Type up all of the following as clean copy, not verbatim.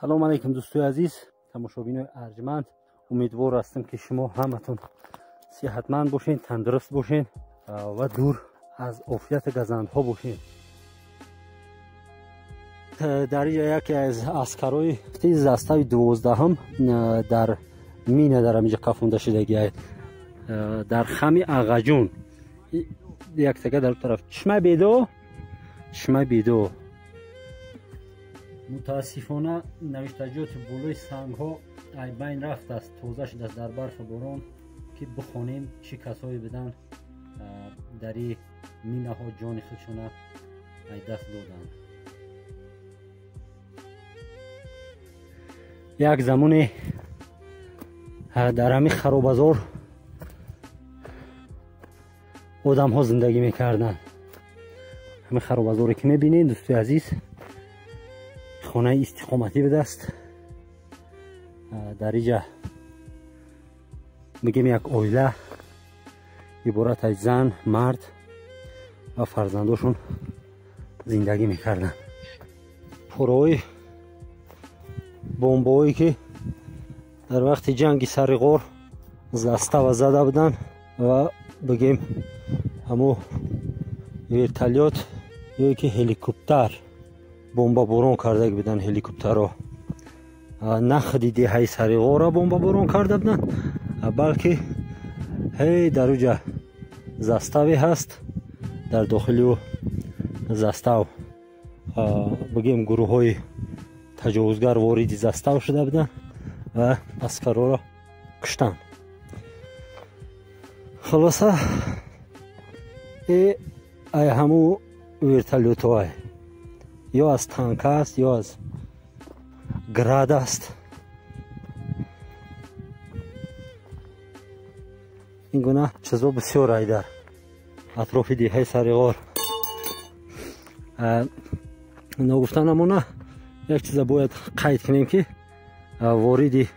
Салом алейкум, дӯстои азиз, тамошобинои арҷманд. Умедвор ҳастам, ки шумо ҳаматон сиҳатманд бошед, тандуруст бошед ва дур аз офияту газандҳо бошед. Дар инҷа яке аз аскарои застави 12-ҳам дар мина дар ҳаминҷа кафонда шудагиай, дар хами Ағаҷун, яктага дар тараф чишмаи Бедо, чишмаи Бедо. Мутаассифона, навиштаҷоти болои сангҳо ай байн рафтааст, тоза шудааст дар барфу борон, ки бихонем чӣ касое буданд, дар и минаҳо ҷони худшона ай даст доданд. Як замоне дар ҳамин харобазор одамҳо зиндагӣ мекарданд. Ҳамин харобазоре, ки мебинед, дӯстои азиз, хонаи истиқоматӣ будааст. Дар иҷа, мегем, як оила иборат аз зан, мард ва фарзандошон зиндагӣ мекарданд. Пораҳои бомбаҳое, ки дар вақти ҷанги сари ғор застава зада буданд ва, бигем, ҳамо вертолёт ё ки ҳеликоптер бомбаборон карда буданд. Ҳеликоптерро на худи деҳаи Сариғорро бомбаборон карда буданд, балки ҳей дар уҷа заставе ҳаст, дар дохили ӯ застав, бигем, гурӯҳҳои таҷовузгар вориди застав шуда буданд ва аскарҳоро куштанд. Хулоса, ай ҳаму вертолётҳое, ё аз танка аст, ё аз Град аст. Ин гуна чизо бисёр ай дар атрофи деҳаи Сариғор. Ногуфта намона, як чиза бояд қайд кунем, ки вориди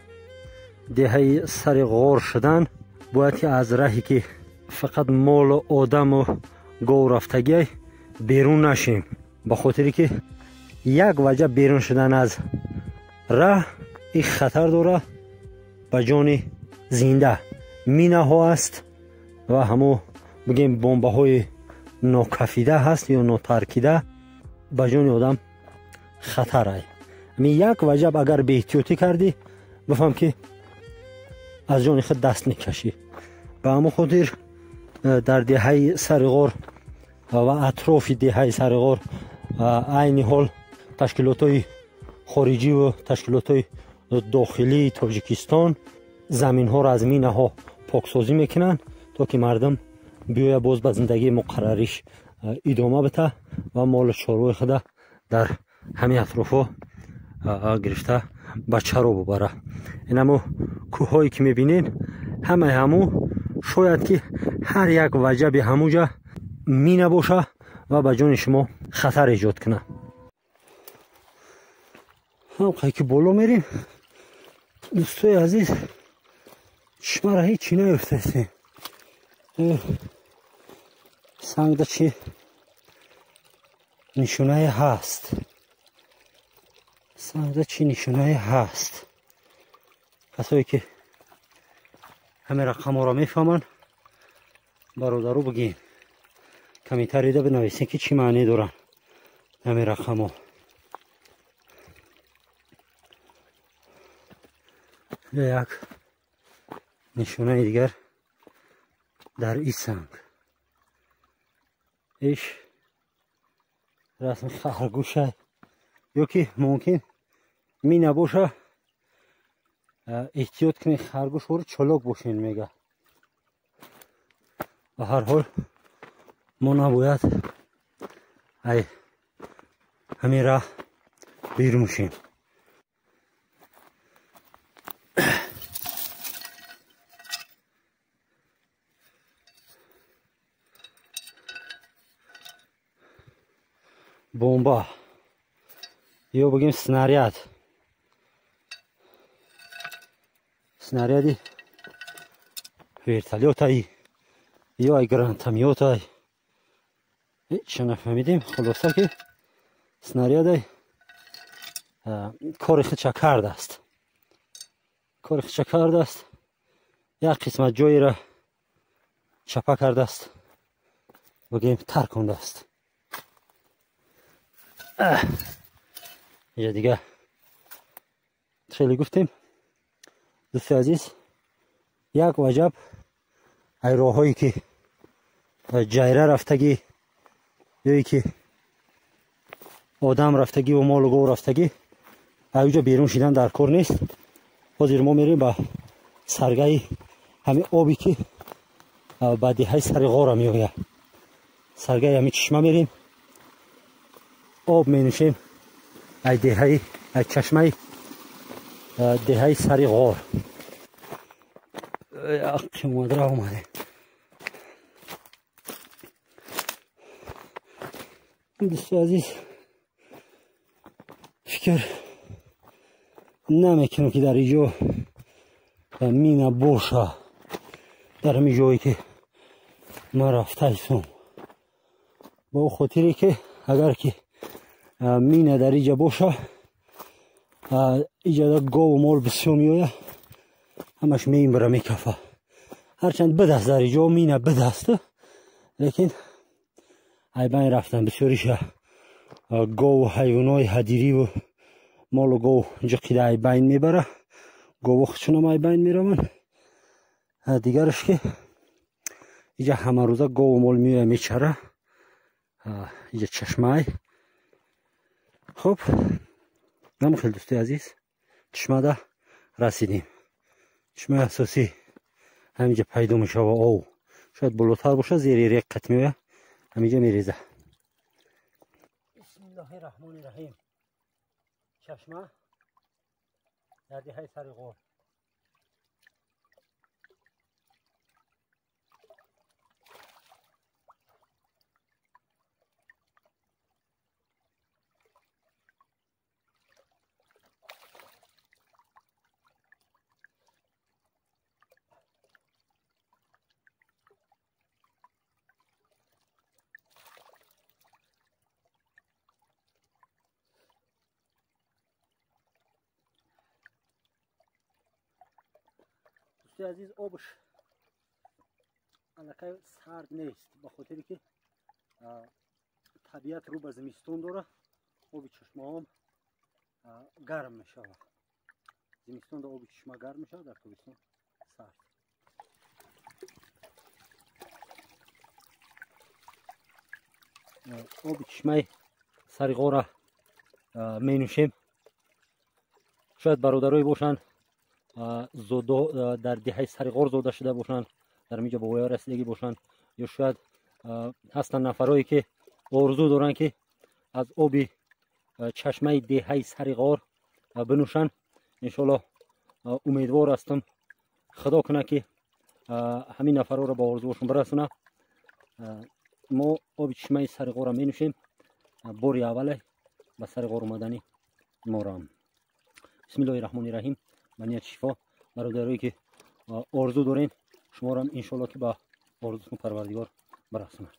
деҳаи сари ғор шудан бояд, ки аз раҳе, ки фақат молу одаму гов рафтагиай, берун нашем, ба хотире ки як ваҷа берун шудан аз раҳ ин хатар дора ба ҷони зинда. Минаҳо аст ва ҳамо, бигем, бомбаҳои нокафида ҳаст ё нотаркида, ба ҷони одам хатар ай. Ами як ваҷаб агар беэҳтиётӣ кардӣ, бифаҳм, ки аз ҷони худ даст мекашӣ. Ба ҳамон хотир дар деҳаи Сариғор ва атрофи деҳаи Сариғор айни ҳол ташкилотҳои хориҷиву ташкилотҳои дохилии Тоҷикистон заминҳоро аз минаҳо поксозӣ мекунанд, то ки мардум биёя боз ба зиндагии муқаррариш идома бита ва молу чорвои худа дар ҳамин атрофҳо гирифта ба чаро бубара. Инамо кӯҳҳое, ки мебинед, ҳамаи ҳаму шояд, ки ҳар як ваҷаби ҳамуҷа мина боша ва ба ҷони шумо хатар эҷод кунад. Ҳамқай ки боло мерем, дӯстои азиз, чишмара ҳечи наёфтастем. Сангда чи нишонае ҳаст? Сангда чӣ нишонае ҳаст? Касое, ки ҳамин рақамҳоро мефаҳманд, бародару, бигин, комментарийда бинависен, ки чӣ маъне доранд ҳамин рақамҳо. Як нишонаи дигар дар ин санг, иш расми харгӯша ё ки мумкин мина боша. Эҳтиёт кунед, харгӯшҳоро чолок бошен, мега. Ба ҳар ҳол, мо набояд ай ҳамин раҳ берун шем. Бомба ё, бигем, снаряд, снаряди вертолётай ё ай гранатомётай, ҳеча нафаҳмидем. Хулоса, ки снарядай. кори худша кардааст, кори худша кардааст. Як қисмат ҷойеро чапа кардааст, бигӯем таркондааст. Инҷа дига хеле гуфтем, дӯсти азиз, як ваҷаб ай роҳҳое ки ҷайра рафтагӣ ё ки одам рафтагӣ ва молу гов рафтагӣ, аюҷа берун шидан дар кор нест. Ҳозир мо мерем ба саргаи ҳамин обе ки ба деҳаи сари ғора меояд. Саргаи ҳамин чишма мерем, об менӯшем ай деҳаи, ай чашмаи деҳаи сари ғор. Омадра омадем. Дӯсти азиз, фикр намекунам ки дар инҷо мина боша, дар ҳамин ҷое ки ман рафтаистам. Ба о хотире ки агар ки мина дар инҷа боша, иҷада гову мол бисёр меояд, ҳамаш меимбара, мекафа. Ҳарчанд бидаст дар инҷо мина бидаст, лекин айбайн рафтан бисёриша гову ҳайвонои ҳадириву молу гов ҷиқида айбайн мебара, гову худшонам айбайн мераванд. Дигараш ки иҷа ҳамарӯза гову мол меоя, мечара. Иҷа чашмаай. Хуб, нам хел дӯсти азиз, чишмада расидем. Чишмаи асосӣ ҳаминҷа пайдо мешава. Ов шояд болотар боша, зери реқ қат меоя, ҳаминҷа мереза. Бисмиллоҳи раҳмони раҳим. Чашма дар деҳаи сари ғор. Дӯсти азиз, обш аллакай сард нест, ба хотире ки табиат рӯ ба зимистон дора, оби чашмаҳом гарм мешавад. Зимистонда оби чашма гарм мешавад, дар тобистон сард. Оби чашмаи сари ғора менӯшем. Шояд бародарое бошанд, дар деҳаи сари ғор зода шуда бошанд, дар ҳаминҷо ба воя расидагӣ бошанд, ё шояд ҳастанд нафарое ки орзу доранд ки аз оби чашмаи деҳаи сари ғор бинӯшанд. Иншоаллоҳ умедвор ҳастам, худо кунад ки ҳамин нафарҳоро ба орзуошон бирасонад. Мо оби чашмаи сари ғорро менӯшем. Бори аввале ба сари ғор омадани морам. Бисмиллоҳи раҳмони раҳим. Ба нияти шифо, бародарое ки орзу дорем, шуморам иншоаллоҳ ки ба орзутон парвардигор бирасонад.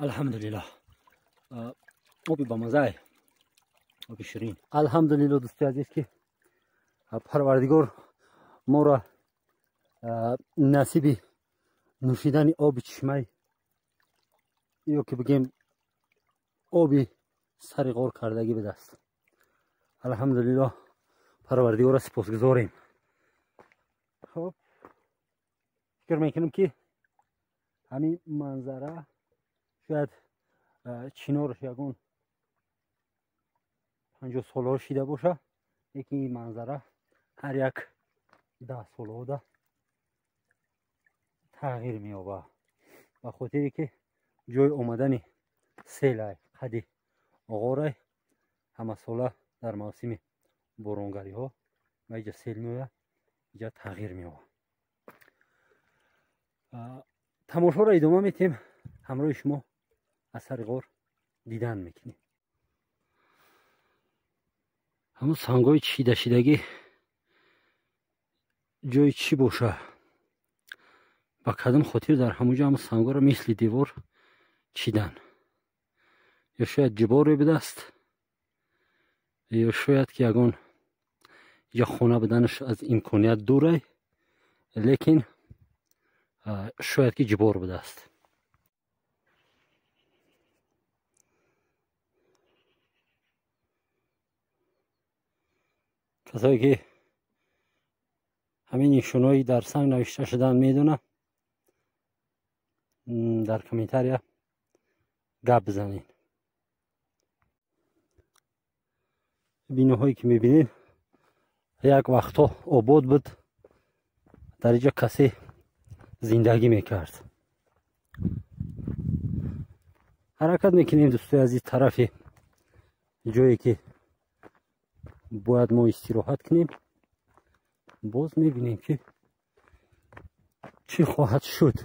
Алҳамдулиллоҳ, оби бамазай, оби ширин. Алҳамдулиллоҳ, дӯсти азиз, ки парвардигор моро насиби нӯшидани оби чишмаи ё ки бигем оби сари ғор кардагӣ бидаст. Алҳамдулиллоҳ, парвардигорро сипосгузорем. Хуб, фикр мекунам ки ҳамин манзара шояд чинораш ягон 50 солҳо шида боша, лекин ин манзара ҳар як 10 солҳода тағйир меёбад, ба хотире ки ҷои омадани селай қади ғорай ҳамасола дар мавсими боронгариҳо ва иҷа сел меояд, иҷа тағйир меёбад. Тамошоро идома метиҳем, ҳамроҳи шумо аз сари ғор дидан мекунем. Ҳамун сангҳои чидашидагӣ ҷои чӣ боша? Ба кадом хотир дар ҳамун ҷо ҳамун сангҳоро мисли девор чидан? Ё шояд ҷиборе будааст, ё шояд ки ягон ё хона буданаш аз имконият дурай, лекин шояд ки ҷибор будааст. Касое ки ҳамин нишонаҳои дар санг навишта шудаанд медонам, дар комментария гап бизанед. Биноҳое ки мебинед як вақтҳо обод буд, дар инҷо касе зиндагӣ мекард. Ҳаракат мекунем дӯстои азиз тарафи ҷое ки бояд мо истироҳат кунем. Боз мебинем ки чӣ хоҳад шуд.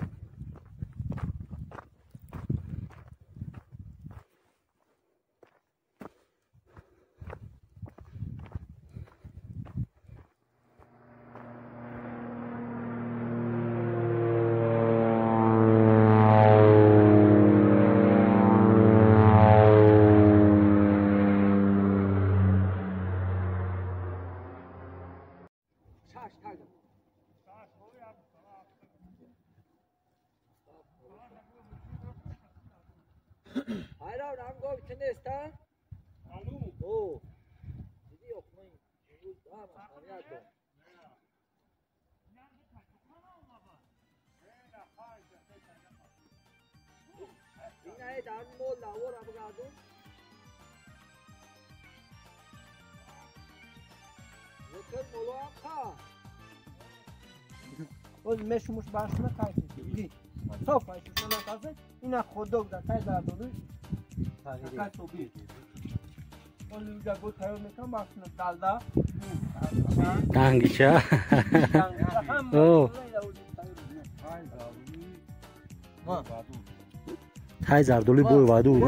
مشموش برشونه تایید صاف پایشون نکرده اینا خودک در تای زردالو تاکا توبی اون جا گو تایو میکنم برشونه دالدا دانگیچا او تای زردالو بوی وادو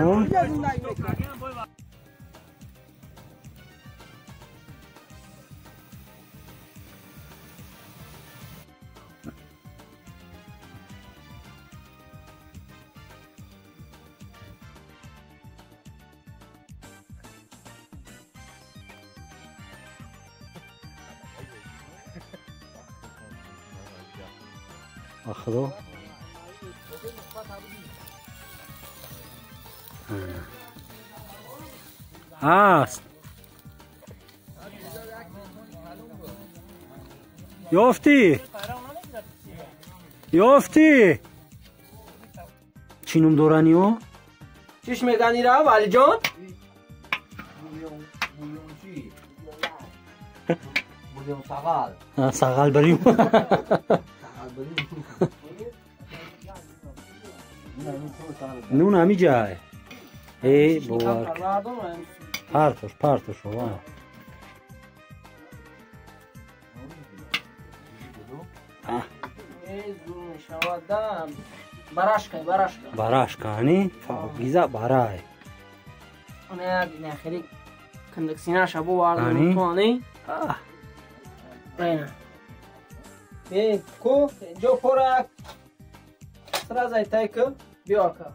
نه خدا هست یافتی یافتی چی نوم دارنی ها؟ چیش میگنی را ولی جان؟ سغال سغال بریم نون همی جای ای باور پرتوش پرتوش وا براشکا براشکا براشکا نی فاقیزا برای انا ناخری کندکسینا شبو وارد تو نی ای کو جو پورا سرازای تایک بیاکا